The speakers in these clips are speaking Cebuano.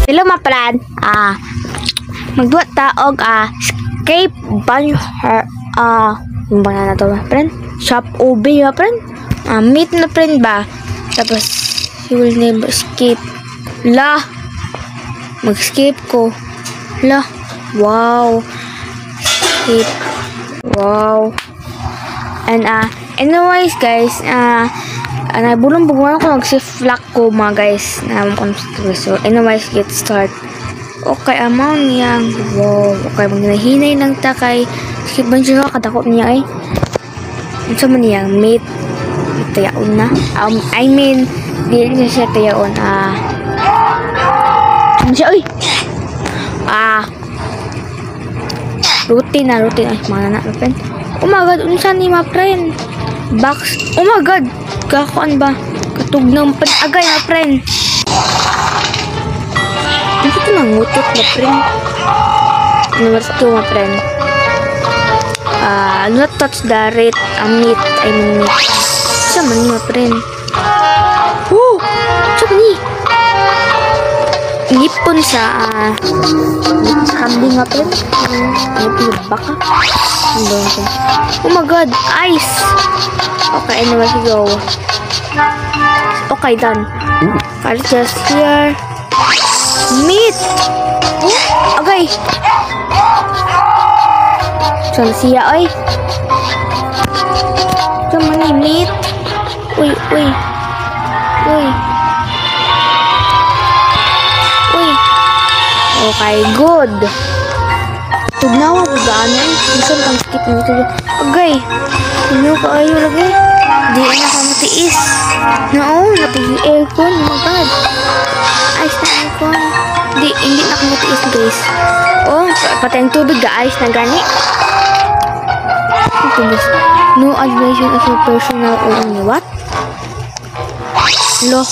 Hello, mga friend. Magduwa ta og escape bunny her ano ba na to, mga friend? Shop OB, mga friend. Meet na friend ba? Tapos you will never escape. La. Mag-escape ko. La. Wow. Escape. Wow. And anyways, guys, nabulong-bulong ko nag-shift lock ko, mga guys. Na so anyways, get start. Okay, amaw niyang wow. Okay, magnahinay lang ta kay skip ba siya kadako niya eh. Unsa man niyang mate tayaon na. I mean, di niya siya tayaon. Ano siya, uy? Routine na, routine. Ay, mga na, my friend. Oh my God, unsa ni, my friend? Box. Oh my God. Kakuan ba? Katugnaw pa. Agay, my friend. Ano ito nang ngutot, my friend? Number 2, my friend. Do not touch the red meat. I mean meat. Sa man ni, my friend? Oh! Sa man ni? Ngipon sa kambing, my friend. Ngipon sa baka. Ano ba ito? Oh my God! Ice! Okay, anyway, go. Okay, done. Okay, let's just here. Meat! Okay. Saan siya, ay? Saan man ni meat? Uy, uy. Uy. Uy. Okay, good. Tugnawa ko ba ano eh? Bisan kang skip na ito. Agay. Ano kaayo lagi? Di na ka matiis. No, napigi aircon. Oh my God. Ice na aircon. Di, hindi na ako matiis, guys. Oh, patay ang tubig ga ice na gani. Tubig. No admission of your personal only. What? Lo.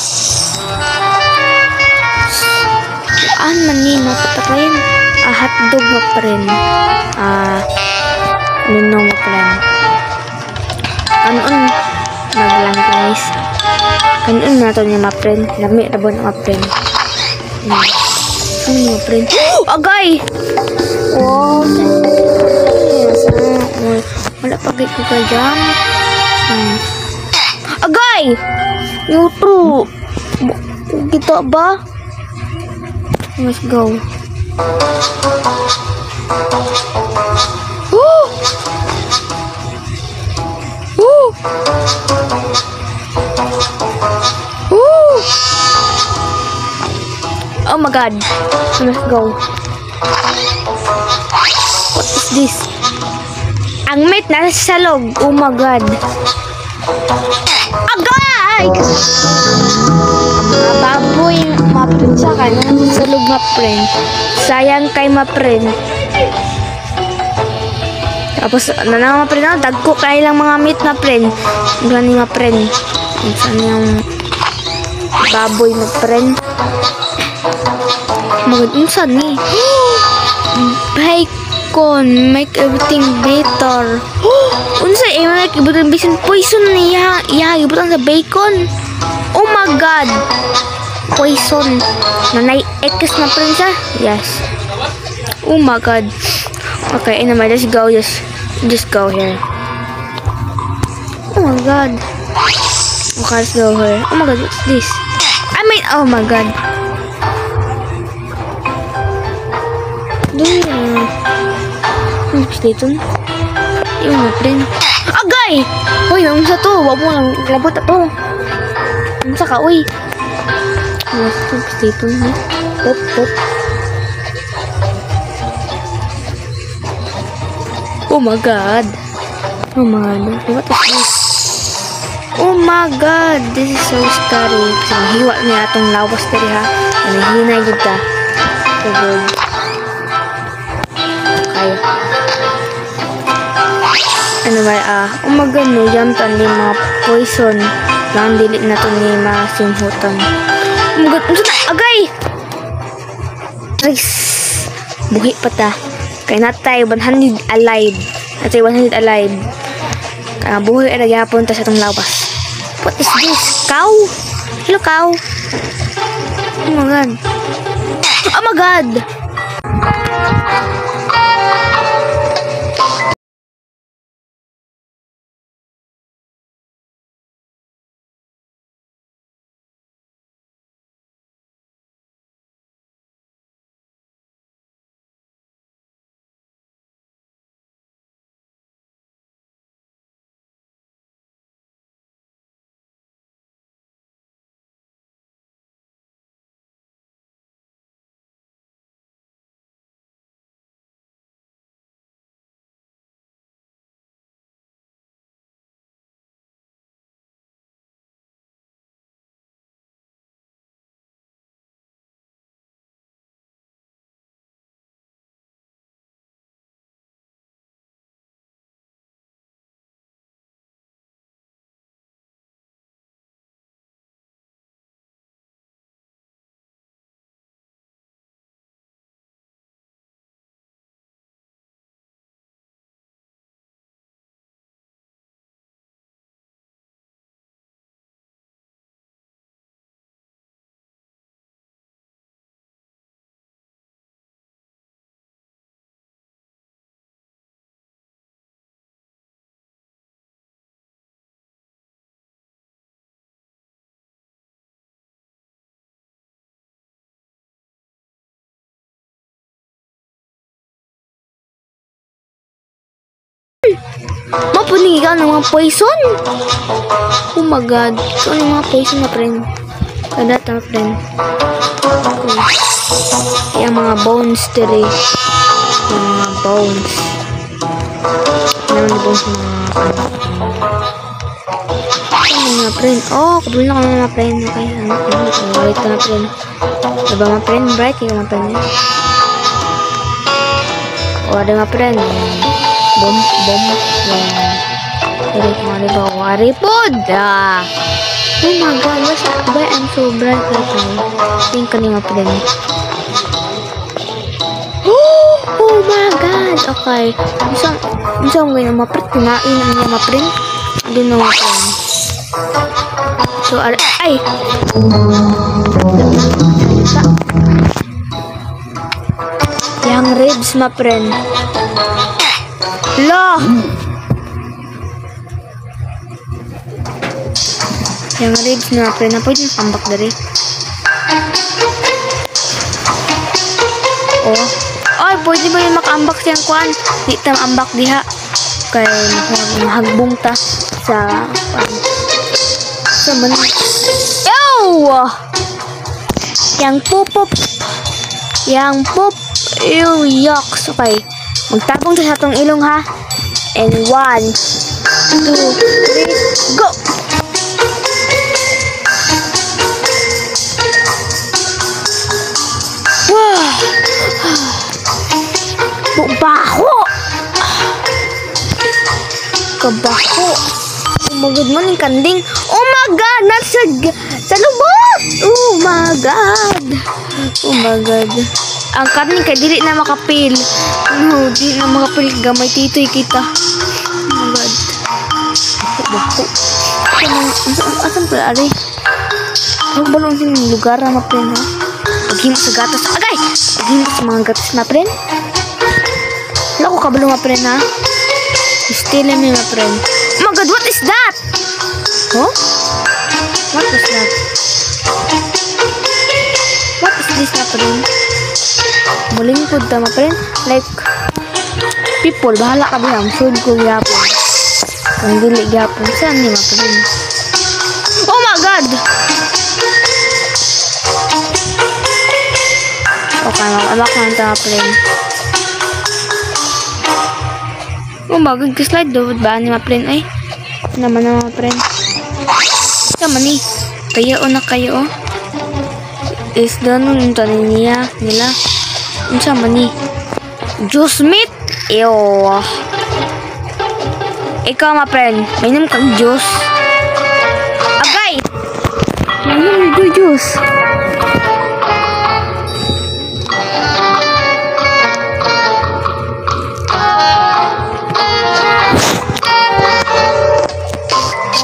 Saan man ni mapatayin? Hotdog ma friend. Ano ma friend? Kanon maglang, guys. Kanon na to niya, ma friend. Lami ra ba na, ma friend? Ano, ma friend? Agay! Wow. Yes, wala pa gid ko ka-jam. Agay! Yutro. Kita ba? Let's go. Oh! Oh! Oh! Oh my God. Let's go. What is this? Ang meat nasa salog. Oh my God. Agay! Mga baboy, mga sa kan, nasa salog, mga friend. Sayang kay mga friend. Tapos, nanaw, mga friend, ah, dagko kay lang mga meat na friend. Gani, mga friend. Saan yung baboy, mga friend? Magod, unsa ni? Bacon, make everything better. Unsa eh, make everything better. Poison niya. Yeah, ibutang sa bacon. Oh my God. Poison. Nanay X na friend siya? Yes. Oh my God. Okay, anyway, let's go. Just go here. Oh my God. Okay, let's go here. Oh my God, what's this? I mean, oh my God. Doon na. Ano dito? Yung mga friend. Agay! Uy, naunsa to. Wag mo lang labot to. Unsa ka, uy. Ano dito? Pop, pop. Oh my God. Oh my God. What is this? Oh my God. This is so scary. Kasi mahiwa niya atong lawas diri ha. Nahinay gud ta. Tugod. Okay. Ano ba, oh my God, no, jam ta ni mga poison. Lang dili na to ni masimhutan. Oh my God, unsa na? Agay! Tris! Buhi pa ta. Kay natay 100 alive. Natay 100 alive. Buhi ra gyapon ta sa atong lawas. What is this? Cow? Hello, cow. Oh my God. Oh my God! Mapuning ikaw ng mga poison. Oh my God. So, ano mga poison na, friend? Kada ta, friend. Okay. Yung mga bones, tiri. Yung mga bones. Ano mga bones mga ano? Ano mga friend? Oh, kabulin na ka na mga friend. Okay, ano? Bright ka na, friend. Diba mga friend? Bright ka mga friend. O, ada mga friend. Bom, bom, bom. Dali ko nga, diba? Wari po! Da! Oh my God, what's up? Why I'm so bright right now? Think ka ni mga friend. Oh my God! Okay. Isang ganyan mga friend. Kinain na niya mga friend. I don't know mga friend. So, ay! Yang ribs, mga friend. Lo! Yang ribs na friend. Na pwede nakambak dari. Oh. Ay, pwede ba yung makaambak siyang kuan? Di ta maambak diha. Kay mahagbong ta sa kuan. Sa man. Ew! Yang pupop. Yang pup. Ew, yucks. Okay. Magtabong ta sa atong ilong ha. And 1, 2, 3, go! Wow! Baho! Kabaho! Oh my God, man, yung kanding. Oh my God! Nasa sa lubot! Oh my God! Oh my God. Ang kanding kay dili na makapil. No, dili na makapil. Gamay titoy kita. Oh my God. Baho. Asan pala, ari? Huwag balon sa lugar na ma-friend, ha? Paghimo sa gatas. Agay! Paghimo sa mga gatas na, friend. Wala ko kabalo, ma friend, ha? Still me, ma friend. Oh my God, what is that? Huh? What was that? What is this, ma friend? Mulingkod ta, ma friend. Like, people, bahala ka ba? Food ko gyapon. Kung dili gyapon, saan ni, ma friend? Oh my God! Okay, mag-abak na ta, ma friend. Oh my God, slide daw ba ni ma friend ay? Naman na ma friend. Sama ni. Kayo o na kayo o. Isda nun yung tanin niya nila. Unsa man ni? Juice meat? Ew. Ikaw ma friend, mainom kag juice. Agay! Mainom ko juice.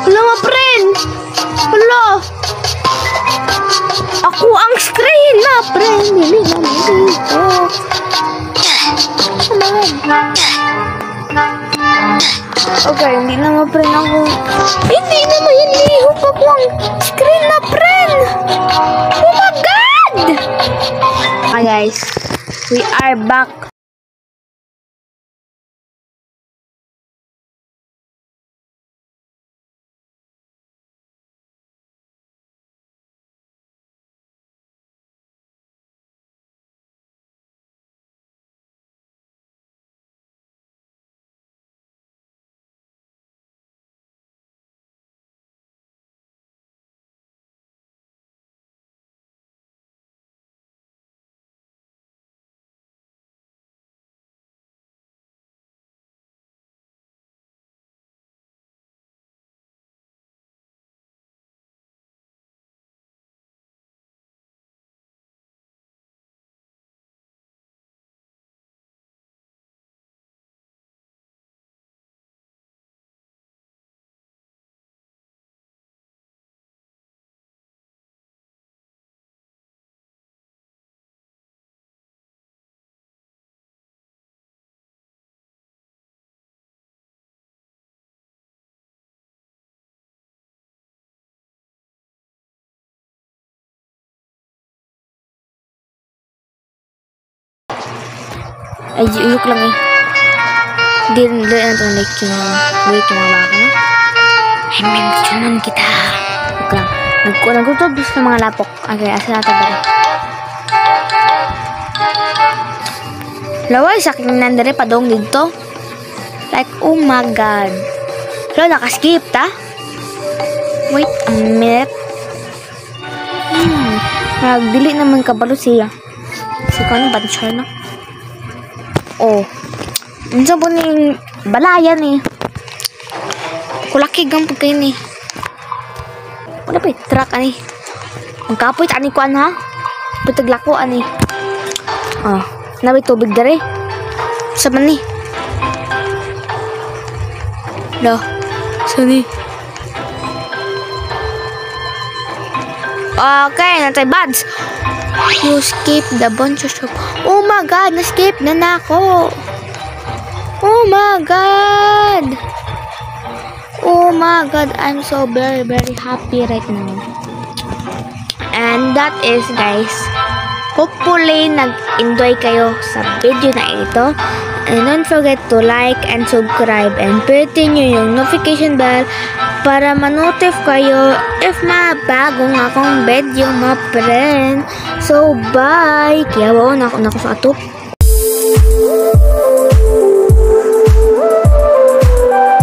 Hello, ma friend! Hello! Ako ang screen, ma friend. Dili na malihok. Oh my God. Okay, hindi na ma friend ako. Hindi na malihok ako ang screen na, friend. Oh my God! Hi guys, we are back. Ay, uyok lang eh. Di rin na ito like yung wait yung mga baka, no? Ay, mentionan kita. Huwag lang. Nagkutob sa mga lapok. Okay, asa natin ba? Laway, sa aking nandere padong dito. Like, oh my God. Pero nakaskip ta? Wait a minute. Nagdili naman kabalo siya. Si kano banchar no? Oh. Unsa po ning balayan eh. Kulaki gang pud kayo ni. Wala pa truck ani. Ang kapoy ani kuan ha. Putaglako ani. Oh, nabi tubig dere. Sa man ni? Lo. Sani. Okay, natay buds. You skip the bunch of shop. Oh my God, na-skip na na ako. Oh my God. Oh my God, I'm so very, very happy right now. And that is, guys, hopefully nag-enjoy kayo sa video na ito. And don't forget to like and subscribe and pindutin nyo yung notification bell para ma-notif kayo if mabagong akong video, mga friend. So, bye! Kaya wala na ako sa atop.